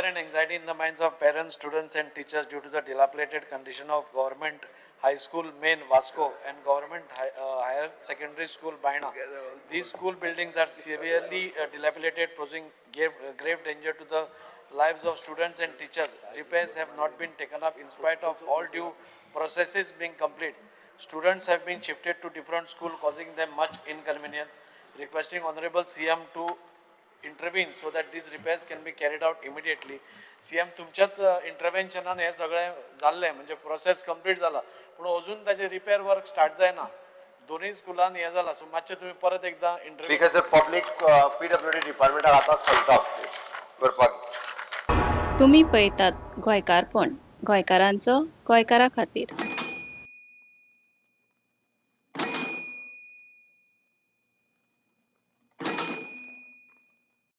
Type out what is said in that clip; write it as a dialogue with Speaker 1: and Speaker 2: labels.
Speaker 1: fear and anxiety in the minds of parents, students and teachers due to the dilapidated condition of Government High School Main Vasco and Government Higher Secondary School Baina. These school buildings are severely dilapidated, posing grave danger to the lives of students and teachers. Repairs have not been taken up in spite of all due processes being complete. Students have been shifted to different school, causing them much inconvenience. Requesting Honorable CM to intervene so that these repairs can be carried out immediately. CM, तुमच्याच इंटरव्हेन्शनान हें सगळें जाल्लें, म्हणजे process complete जाला, पूण अजून ताजें repair work start जायना. दोनूय स्कुलान हें जाला, सो मातशें तुमी परत एकदां intervene.
Speaker 2: Because public PWD डिपार्टमेंटाक आतां सांगता करपाक.
Speaker 3: तुमी पळयतात गोंयकारपण, गोंयकारांचो गोंयकारा खातीर.